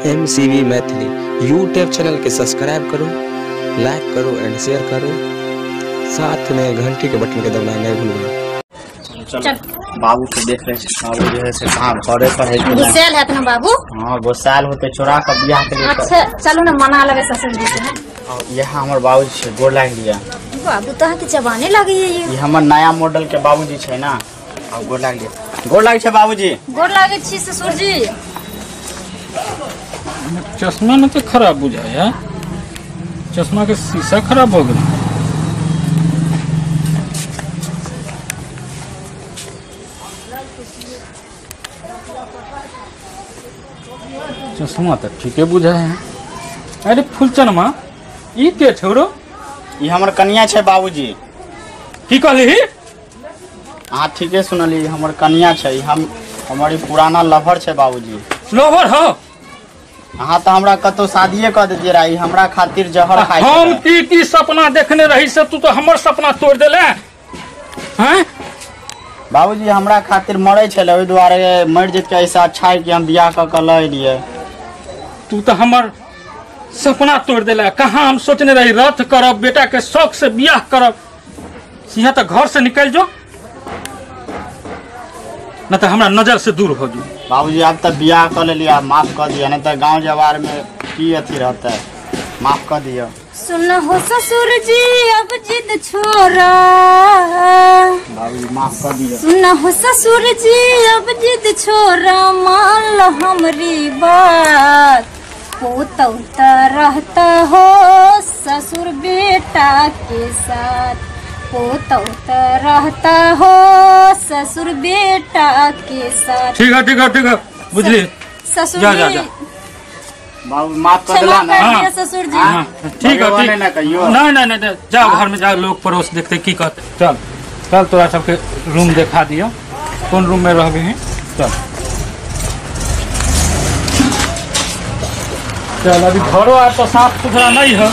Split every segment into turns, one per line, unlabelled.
MCV Maithili YouTube channel के subscribe करो, like करो एंड शेयर करो। साथ में घंटी के बटन के दबाना नहीं भूलना।
चल बाबू के देख रहे बाबू जो है से कहां घरे पर है।
गुस्सैल है ना बाबू?
हां गुस्सैल होते चोरा के बियाह के लिए।
अच्छा चलो ना मना लेबे ससुर जी से।
और यह हमर बाबूजी छै, गोर लाग लिया।
बाबू तो अहाँ के जवाने लागे ये
हमर नया मॉडल के बाबूजी छै ना। और गोर लाग लिया। गोर लाग छै बाबूजी।
गोर लागे छी ससुर जी।
चश्मा न तो खराब बुझाया, चश्मा के शीशा खराब हो गया। चश्मा तो ठीके बुझाए है। अरे फुलचनमा ई के छोरो?
ई हमर कनिया छै बाबूजी।
की कहली?
अहाँ ठीके सुनली, हमर कनिया छै। हम हमर ई पुराना लवर छै बाबूजी।
लवर हो?
अहाँ तो हमरा कतौ शादीए कर देतियै रहा, ई हमरा खातिर जहर खाइ।
हम की की सपना देखने रही से तू तो हमर सपना तोड़ देले हैं।
बाबूजी हमरा खातिर मरे छलै, ओहि दुआरे मरि जेतै ऐसा अच्छा है कि हम बियाह कऽ के लऽ एलियै।
तू तो हमर सपना तोड़ देला। कहाँ हम सोचने रही रथ करब, बेटा के शौक से बियाह करब, यहाँ तो घर से निकल जो न तो हमरा नजर से दूर हो जो।
बाबूजी अब तो बियाह कर लेलियै, आब माफ कर दिया, नहीं तो गाँव जवार में की अथी रहता है। माफ कर दिया।
सुन हो ससुर जी अब जिद छोड़ा।
बाबूजी माफ कर दिया।
सुन हो ससुर जी अब जिद छोड़ा, मान लो हमरी बात, पोतौ त रहता हो ससुर बेटा के साथ, पोतौ त रहता हो ससुर बेटा के साथ।
ठीक है ठीक है ठीक है बुझली
ससुर
जा,
जी।
जा, जा।
बाबू माफ कर दिला ना।
हाँ,
ससुर जी।
हाँ, ठीक है ठीक
ना कहियो।
नहीं नहीं नहीं जाओ घर में जाओ, लोग पड़ोस देखते की कहते। चल चल तोरा सबके रूम देखा दियो, कौन रूम में रहबे हैं। चल चल अभी घरो आर तो साफ सुथरा नहीं है,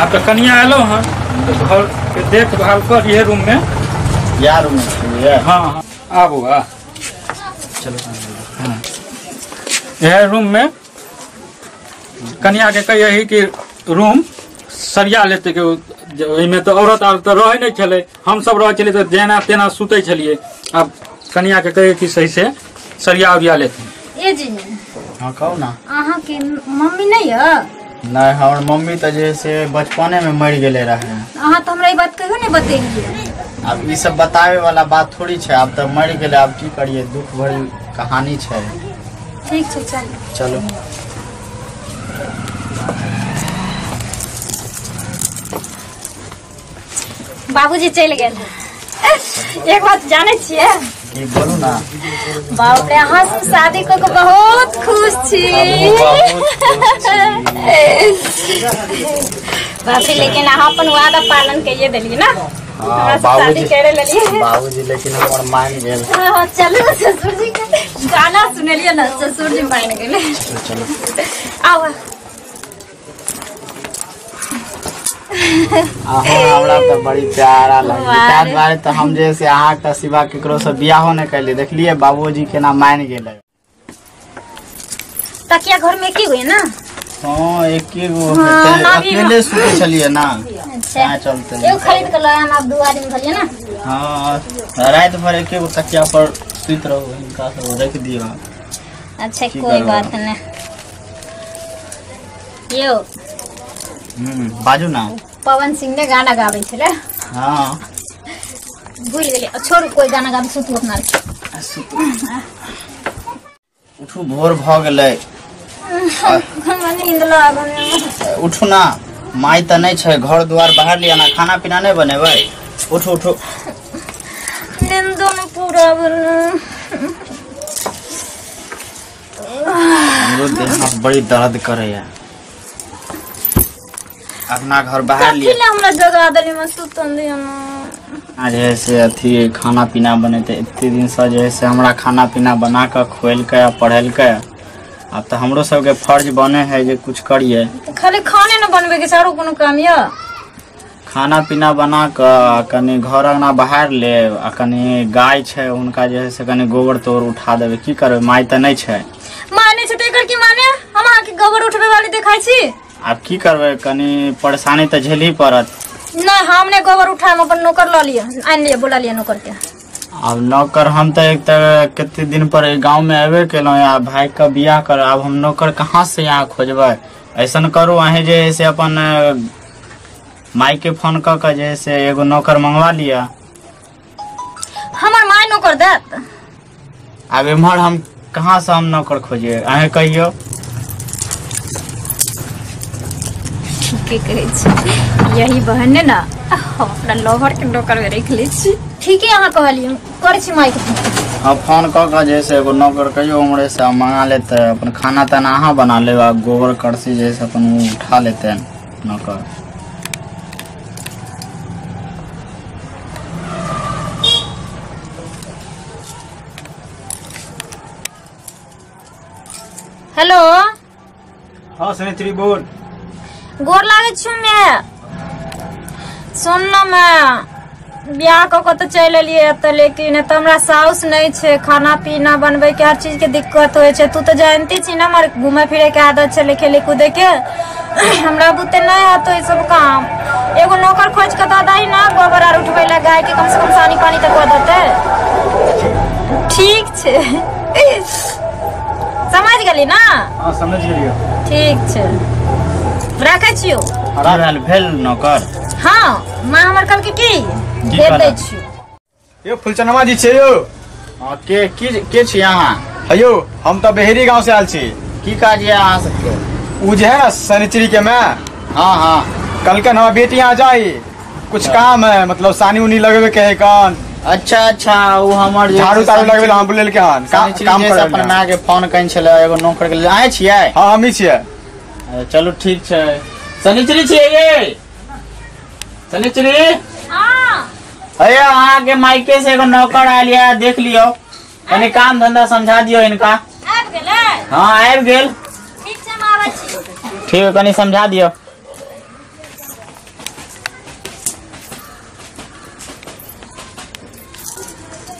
अब तो कनिया आलो है तो घर के देखभाल कर ये रूम में।
यार रूम में?
हाँ हाँ आबू आ
चलो।
हाँ यह रूम में कनिया के कहिए कि रूम सरिया लेते के ओहिमे तो औरत आर तो रहे नहीं छलै, हम सब रहे छलियै तो जेना तेना सुतै छलियै। अब कनिया के कहिए कि सही से सरिया उरिया लेते।
ए जी
हाँ कहू ना।
अहाँ के मम्मी नहीं है?
नहीं हमर मम्मी तो जे से बचपने में मर गेले रहे।
अहाँ तो हमरा ई बात कहियो नहीं बतेलियै।
अब ई सब बतावे वाला बात थोड़ी छै, अब तो मर गेले, अब की करिए, दुख भरी कहानी छै।
ठीक छै चलो
चलो।
बाबूजी चलि गेल। एक बात जानै छियै?
की बोलू ना।
बाप रे अहाँ से शादी कऽ के बहुत खुश छी। बाप रे लेकिन अहाँ अपन वादा पालन कइए देलियै ना।
हाँ,
शादी करे लेलियै
बाबूजी, लेकिन हमर मान गेल।
हाँ चलू ससुर जी के गाना सुनेलियै ना, ससुर जी मान गेलै।
चलो
आउ।
अहाँ हमरा तो बड़ी प्यारा लगी, ताहि दुआरे तो हम जे से अहाँ के सिवा केकरो से बियाहो नहीं कैलियै। देखलियै बाबूजी केना मान गेलै।
तकिया घर में की हुई ना?
हाँ एक गो अकेले सुते छलियै ना।
अच्छा
चलते
एगो खरीद के लाम, आप दू आदमी भेलियै ना।
हाँ रात भर एक गो तकिया पर सुत रहू, हिनका सब रख दियो।
अच्छा कोई बात नहीं। यो
बाजू ना।
पवन सिंह ने गाना गाबै छलै।
हाँ
भूल गेलियै, छोड़ू कोई गाना गाबै, सुतू अपना।
उठू भोर भ गेलै।
हमरा नींद लागल।
उठू ना, माई तऽ नहि छै, घर द्वार बाहर लिया ना, खाना पीना नहीं बनेबै। उठू उठू।
नींदो न पूरा भेल।
हमरो देह बड़ी दर्द करैया। अपना घर बाहर लिया।
कथी हमरा जगा देली, मैं सुतन दियो ना।
जे है से अथी खाना पीना बनेते एते दिन से जे है से हमरा खाना पीना बना के खुएलकै आ पढ़ेलकै। अब तो हमरो सबके फर्ज बने है जे कुछ करिए।
तो खाली खाने न बनबे के सारो कोनो काम या?
खाना पीना बना के कनी घर अंगना बाहर लेब आ कनी गाय छै हुनका जे है से कनी गोबर तोबर उठा देबै। की करबै, माय तऽ नहि छै।
माने छै तऽ एकर की माने? हम अहाँके जानै छी।
आब की करबै, कनी परेशानी तऽ झेलही पड़त।
नहि, हम नहि गोबर उठाएब, अपन नौकर लऽ लिअ, आनि लिअ, बोला लिअ नौकर के।
आब नौकर हम तऽ एक तऽ कते दिन पर गाँव में अयबे केलहुँ, आ भाई के बियाह कर, आब हम नौकर कहाँ से यहाँ खोजबै? ऐसन करू अहें जे से अपन माई के फोन कऽ के जे से एगो नौकर मंगवा लिअ।
हमर माय नौकर देत?
आब एम्हर हम कहाँ से हम नौकर खोजिए, अहें कहियौ।
ठीके कहै छी, यही बहन ने हम अपना लवर के नौकर में रख लै छी। ठीके अहाँ कहलियै, करै छी माय के फोन।
हाँ, फोन कऽ के जे से एगो नौकर कहियौ उम्हरे से मंगा लेतै, अपन खाना ताना अहाँ बना लेब, आ गोबर करसी जे से अपन उ उठा लेतै नौकर।
हेलो।
हाँ सनिचरी बोल।
गोर लागै छी मैं। सुन न मैं बियाह कऽ के तऽ चलि एलियै एतऽ, लेकिन एतऽ हमरा साउस नहि छै, खाना पीना बनबै के हर चीज के दिक्कत होइ छै। तू तऽ जानते छी ने हमर घूमे फिरे के आदत छलै, खेले कूदे के, हमरा बुते नहि होतो ई सब काम। एगो नौकर खोज के दऽ दही ना, गोबर आर उठबै ला गाय के, कम से कम सानी पानी तऽ कऽ देतै। ठीक छै, समझ गेली ना?
हाँ समझ गेलियै।
ठीक छै, राखै छियौ।
भेल भेल नौकर?
हाँ, माँ हमर कहलकै की भेज दै छियौ।
यो फुलचनमा जी छै यौ।
हाँ, के छी अहाँ?
हयौ, हम तऽ बहेरी गाँव से आयल छी।
की काज यऽ अहाँ सबके?
उ जे है ना सनिचरी के मैं।
हाँ हाँ।
कलकन हमार बेटी यहाँ जाई, कुछ काम है, मतलब सानी उनी लगेबे के है कन।
अच्छा अच्छा, उ हमर
झाड़ू ताड़ू लगबे ला हम बोलेल के हन काम करे।
अपन माय के फोन कइन छलै एगो नौकर के लेल। आए छियै?
हाँ हम ही छियै।
चलू ठीक छै। सनिचरी छियै ये? सनिचरी?
हाँ।
अरे अहाँ के मायके से एगो नौकर आयल या, देख लियौ, कनी काम धंधा समझा दियौ इनका।
आबि गेलै?
हाँ आबि गेल।
ठीक छै, हम आबै छी।
ठीक है, कनी समझा दियौ।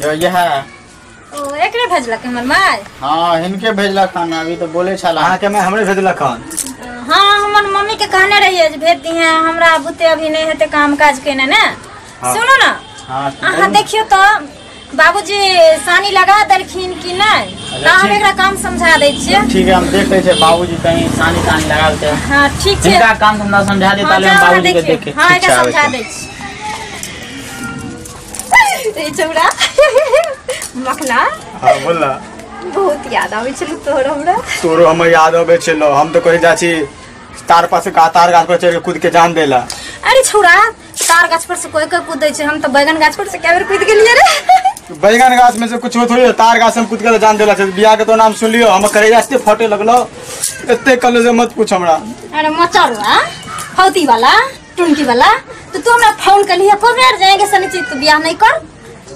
यो यह
ओ एकरे भेजलक हमर माय?
हाँ हिनके भेजलक हन, अभी तो बोले छला
अहाँ के माय हमरे भेजलक हन।
हाँ, हमर मम्मी के कहने रहिए जे भेज दिहे, हमरा बुते अभी नहीं हेतै काम काज केने ने।
हाँ।
सुनू ना,
हाँ
अहाँ देखियौ तऽ बाबूजी सानी लगा देलखिन कि नहि, तऽ हम एकरा काम समझा दै छियै।
ठीक है, हम देख लै छियै बाबूजी कहीं सानी तानी लगा देतै।
हाँ ठीक छै,
हिनका काम धंधा समझा दे, ताले हम बाबूजी के देखे।
हाँ एकरा समझा दै छी। ए चौड़ा मखना।
हाँ बोल ना।
बहुत याद आबै छल तोहर हमरा।
तोरो हमर याद आबै छल। हम तऽ कहि जाइ छी तार पास तार गाछ पर चढ़ के कूद के जान देला।
अरे छौड़ा, तार गाछ पर से कोई कोई कूदै छै, हम तऽ बैगन गाछ पर से कए बेर कूद गेलियै रे।
बैगन गाछ में से कुछ होत होइए, तार गाछ से हम कूद के जान देला छै। बियाह के तो नाम सुनलियो, हमर करेजा एते फटे लगलो, एते कहलो जे मत पूछ हमरा।
अरे मचरुआ फौती वाला टुनकी वाला, तो तू हमरा फोन कलिहे को बेर जाएंगे सनिचरी तू बियाह नहीं कर।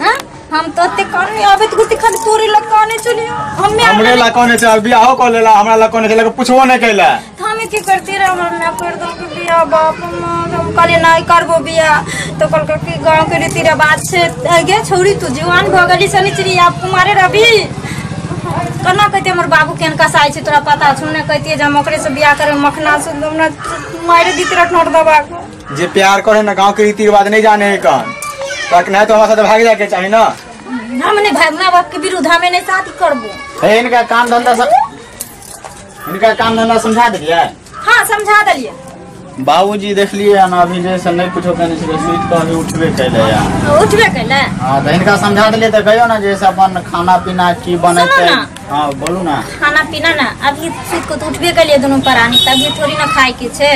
हां हम तो ओते काने आबे तो गुती खाली तोरे लग काने चलियो, हम्मे
हमरे ला कोने छै, बियाहो क लेला, हमरा ला कोने छै, पूछबो नहीं कैला।
तो हम की करती रे, हमर माय कर दो के बियाह, बाप मां हम कहलिए नहीं करबो बियाह, तो कहलकै कि गांव के रीति रिवाज छै। गे छौरी तू जवान भ गेली सनिचरी, आब कुमारे रभी केना कहते हमर बाबू केहन कसाई छै तोरा पता छौ ने? कहतियै जे हम ओकरे से बियाह करबै, मखना से हमरा मारि दित रह नोट दबा के।
जे प्यार करे ना गांव के रीति रिवाज नहीं जाने है कन, ताकि नहीं तो हमारा साथ भाग जाके चाहिए ना।
हम नहीं भाई, मां बाप के विरुद्ध हमें नहीं शादी करबो।
हे इनका काम धंधा सब, इनका काम धंधा समझा देलियै?
हां समझा देलियै।
बाबूजी देखलियै हन अभी जे से नहीं कुछो कहने छलै, सुति कऽ अभी उठबे कैले या।
उठबे कैले?
हाँ तऽ हिनका समझा देलियै तऽ कहियौ ना जे से अपन खाना पीना की बनेतै। हाँ बोलू ना।
खाना पीना ना अभी सुति कऽ तऽ उठबे कैलियै दुनू प्राणी, तभी थोड़ी ना खाय के छै,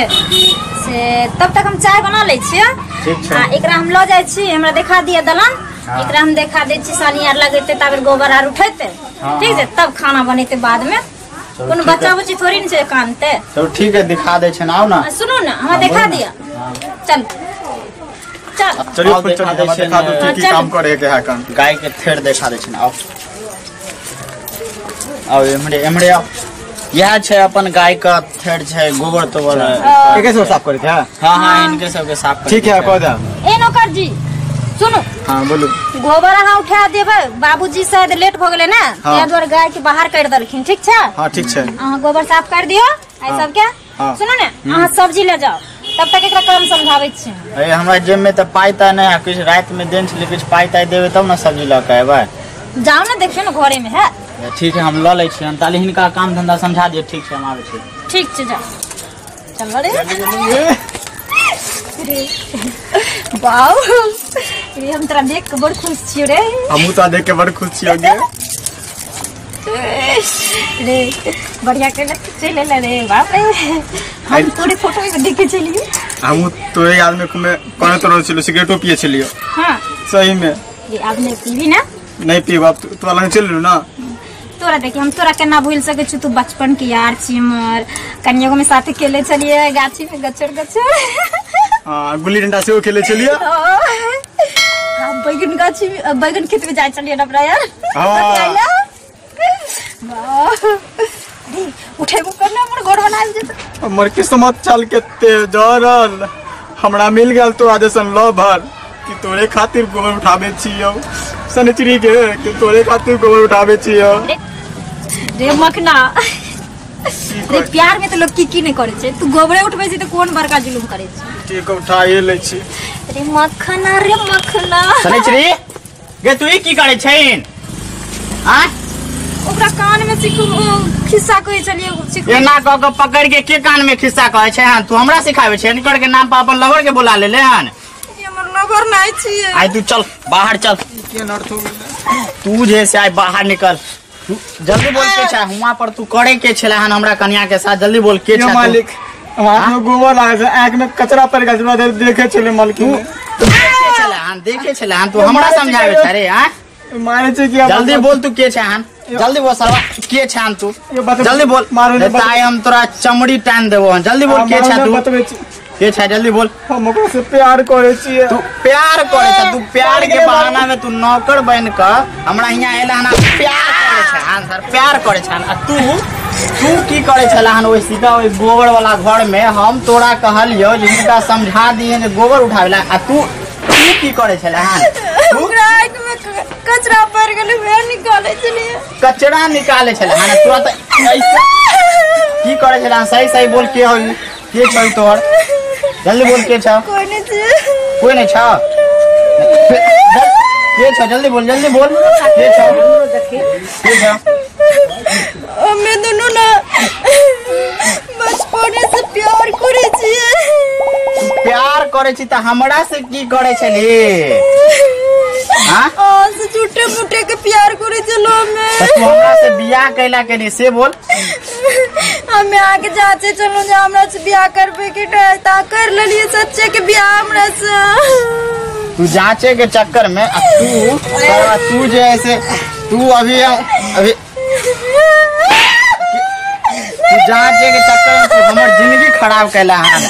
से तब तक हम चाय बना लै छियै।
ठीक छै।
आ एकरा हम लऽ जाइ छी, हमरा देखा दिअ दलान। एकरा हम देखा दै छी, सानी आर लगेतै तब गोबर आर उठेतै। ठीक छै, तब खाना बनेतै बाद में। कोनो बच्चा बुच्ची थोड़ी ने छै कानते।
चलो ठीक है, दिखा दै छै ना, आउ ना।
सुनू ना, हमरा देखा दिअ। चल चल
चलियो, देखा दै छै, देखा दो की काम करे के है कन।
गाय के थेर देखा दै छै ना, आउ आउ एमरे एमरे आउ। यह छै अपन गाय का थेर छै, गोबर तोबर
एके सब साफ करे के है।
हां हां इनके सबके साफ करे।
ठीक है, कह दे।
ए नौकर जी सुनू।
हां बोलू।
गोबर अहाँ उठा देबै, बाबूजी शायद लेट भ गेलै ना, ताहि दुआरे गाय के बाहर कर देलखिन। ठीक छै?
हां ठीक छै।
अहाँ गोबर साफ कर दियौ एहि सबके, सुनू ने अहाँ सब्जी ले जाओ तब तक एकरा काम समझाबै छी।
अरे हमरा जेब में त पाई ता नहीं है, कुछ रात में देन छले कुछ पाई ताई देबे तब ना सब्जी ल के अयबै।
जाओ ना देखियो ना घरे में है।
ठीक है हम ल लै छी, हम ताली हिनका काम धंधा समझा दियो। ठीक छै हम आबै छी।
ठीक छै जाओ। चल रे रे बाऊ रे हम तोरा देख के बड़ खुश छियो रे।
हमहू तोरा देख के बड़ खुश छियो गे।
रे बढ़िया के चल एला रे बाप रे, हम तोरे फोटो के देखे छलियो।
हमहू तोरे याद में घूमे कोने तो रहल छलियो, सिगरेटो पिए छलियो।
हां
सही में
रे अब नहीं पीबी ना?
नहीं पीब, अब तोरा लग चल ना।
तोरा देखी हम तोरा केना भूल सके छु, तू बचपन के यार छी हमर। कनियो में साथे खेले छलिए गाछी में गचर गचर।
हां गुल्ली डंडा से खेले छलिए।
हां बैगन गाछी में बैगन खेत में जाय छलिए ना यार।
हां
वाह रे उठेबो करना हमर घर बनायल जेत।
हमर किस्मत चल के जरल हमरा मिल गेल तो आदेशन लव भर कि तोरे खातिर गोबर उठाबे छियो सनिचरी के, कि तोरे खातिर गोबर उठाबे छियो।
रे मखना रे प्यार में तो लोग की की नहीं करे छे, तू गोबरे उठबै छी त कोन बड़का जुलुम करे छे।
ठीक उठाए लै छी।
रे मखना रे मखना।
सनिचरी गे तू ई की करे छैन? हां
ओकरा कान में सिखू खिस्सा कहै छलिए सिखू।
एना क के पकड़ के के कान में खिस्सा कहै छै हन? तू हमरा सिखाबै छै? इनकर के नाम पर अपन लवर के बुला लेले हन।
ई हमर लवर नै छियै।
आइ तू चल बाहर चल।
के नर्थ हो गेलै
तू जे से आइ बाहर निकल। तू जल्दी बोल के छै हुआ पर तू करे के छला हन हमरा कन्या के साथ? जल्दी बोल के छै
मालिक। हाथ में गोबर लागल छै, आंख में कचरा पड़ गेल छै, देखे छले मालिक।
तू देखे छला हन, देखे छला हन, तू हमरा समझाबै छै रे? हां
मारे छै कि
जल्दी बोल तू के छै हन? जल्दी बोल सरवा के छै हन तू? जल्दी बोल ताई हम तोरा चमड़ी टान देबो हन। जल्दी बोल के छै तू? के छै जल्दी बोल।
हम ओकरा से प्यार करे छियै।
तू प्यार करे छै? तू प्यार के बहाना में तू नौकर बन के हमरा हियां एला हन, प्यार करे छै हन सर, प्यार करे छै हन। आ तू तू की करे छला हन ओइ सीधा ओइ गोबर वाला घर में? हम तोरा कहलियो जे हिनका समझा दिए जे गोबर उठावेला, आ तू तू की करे छला हन?
ओकरा आंख में कचरा पड़ गेलै वह निकाले छलिए।
कचरा निकाले छला हन तोरा त ऐसा की करे छला? सही सही बोल के होई के छौ तोहर? जल्दी बोल के छौ?
कोई नहीं छे।
कोई नहीं छौ? के छौ जल्दी बोल, जल्दी बोल के छौ? के छौ?
हमें दोनों ना बचपन से प्यार करे छिए।
प्यार करे छी त हमरा से की करे छली? हां
आ से झूठे मूठे के प्यार करे छलो हमें।
त तू हमरा से बियाह कैला के नहीं से बोल?
हमें आगे जाचे चलो जे हमरा से बियाह करबे के ता कर लेलिए सच्चे के बियाह हमरा से।
तू जाचे के चक्कर में आ तू तू जे ऐसे तू अभी अभी तू जाचे के चक्कर में तू हमर जिंदगी खराब कैला हन।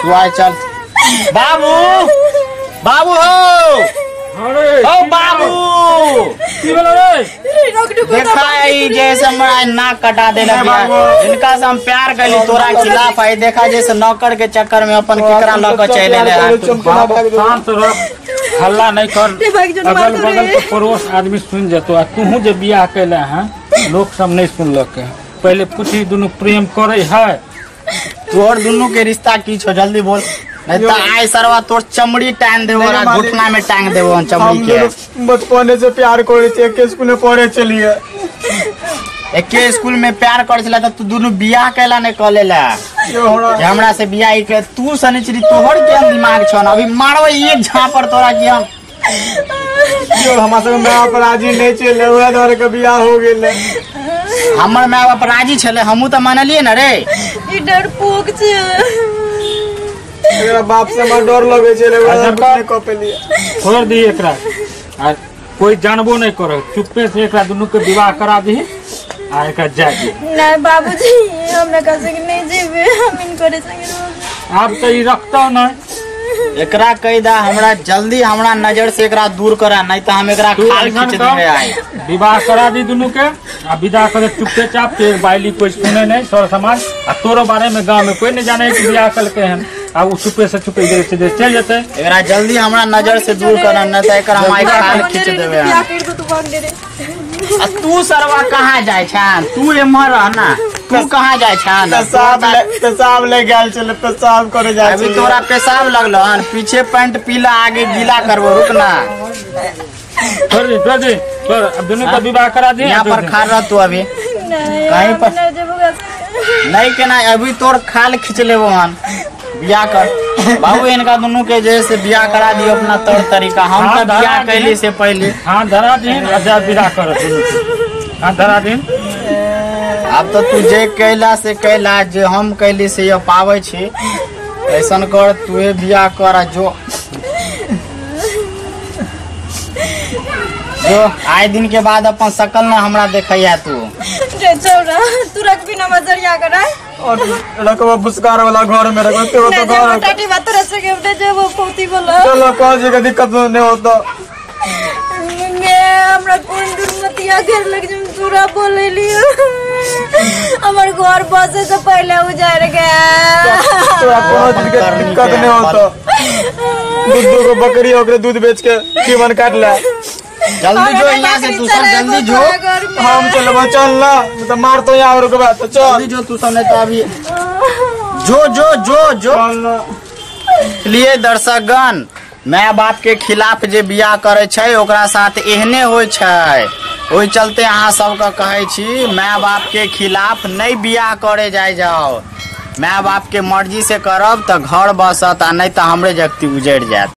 तू आय चल बाबू, बाबू हो।
अरे
ओ बाबू
की भेलो रे?
देखा ई जैसे हमरा नाक कटा देलक। इनका से हम प्यार कैली तोरा खिलाफ आई देखा जैसे नौकर के चक्कर में अपन केकरा ल के चल एले।
शांत रह, हल्ला नहीं कर, अगल बगल के पड़ोस आदमी सुन जतो। आ तूहू जे बियाह कैले हैं लोग सब नहीं सुनलक। पहले पूछी दुनू प्रेम करे है?
तोहर दुनू के रिश्ता की छो जल्दी बोल, नहीं तो आय सरवा तोर चमड़ी टांग देबो और घुटना में टांग देबो हम चमड़ी के।
बचपन से प्यार करे छे, एके स्कूल में पढ़े छलिए।
एके स्कूल में प्यार करे छला त तू दुनू बियाह कैला नहीं क लेला? हमरा से बियाह के तू सनिचरी तोहर के दिमाग छन अभी मारबो एक झापर तोरा की हम।
यो हमरा सब my बाप राजी नहीं छले, ओकरा द्वारा के बियाह हो गेलै।
हमर my बाप राजी छले, हमहू त मानलिए न रे।
ई डरपोक छै।
एकरा बाप से हमरा डर लगे छले, ओकरा नहीं क पेलिए।
छोड़ दी एकरा, आ कोई जानबो नहीं करे, चुप्पे से एकरा दुनू के विवाह करा दी आ एकरा जाय दी।
नहीं बाबूजी हम एकरा संगे नहीं जेबे, हम इनकरे संगे रहब।
आब त ई रखतो नहीं
एकरा कह दा हमरा जल्दी हमरा नजर से एकरा दूर करा, नहीं तो हम एकरा खाल खींच देबे। आए
विवाह करा दी दुनू के आ विदा करे चुपे चाप के बाइली कोई सुने नहीं सर समाज, आ तोरो बारे में गांव में कोई नहीं जाने कि बियाह कल के हन। आ उ चुपे से चुपे इधर से चल जेते।
एकरा जल्दी हमरा नजर से दूर करा, नहीं तो एकरा हम खाल खींच देबे।
बियाह कर दो तू भाग दे रे।
आ तू सरवा कहाँ जाय छन? तू एम्हर रह ना। तू कहाँ जाय छान?
पेशाब ले गेल छलै, पेशाब करे जाय।
अभी तोरा पेशाब लगलो हन, पीछे पैंट पीला आगे गीला करबो, रुकना।
छोड़ दे, अब दोनों का विवाह करा दे।
यहाँ पर खा रह तू अभी कहीं पर नहीं केना, अभी तोर खाल खींच लेबो हन। बियाह कर बाबू, इनका दोनों के जैसे बियाह करा दियो अपना तौर तरीका। हम तो बियाह कैली से पहले।
हाँ धरा दिन अच्छा विवाह कर, हाँ धरा दिन।
अब तो तू जे कैला से कैला, जे हम कैली से ये पावे छी। ऐसन कर तू बियाह कर, जो जो आए दिन के बाद अपन शकल ना हमरा देखैया तू।
तू रखबी ना मजरिया कराय
और रखबो भुसकार वाला घर में रखबो तो तो घर
टाटी बात तोरा से के जेबो पौती वाला।
चलो कौन जी के दिक्कत नहीं होता।
मैं हमरा कोन दुर्मतिया घर लग जम तोरा बोलेलियो, हमर घर बसे से पहले उजड़ गया।
तोरा कोनो चीज के दिक्कत नहीं होता। दूध दो बकरी ओकरे दूध बेच के जीवन काट ले।
जल्दी जो यहाँ से तू सब, जल्दी जो।
हम चलबो, चल ना तो मार तो यहाँ रुकबा तो चल।
जल्दी जो तू सब, नहीं तो अभी जो जो जो जो। लिए दर्शकगण, my बाप के खिलाफ जे बियाह करे छै ओकरा साथ एहने होय छै। ओहि चलते अहाँ सबके कहै छी my बाप के खिलाफ नहीं बियाह करे जाय जाओ। My बाप के मर्जी से करब तो घर बसत, आ नहीं तो हमरे जगती उजड़ जायत।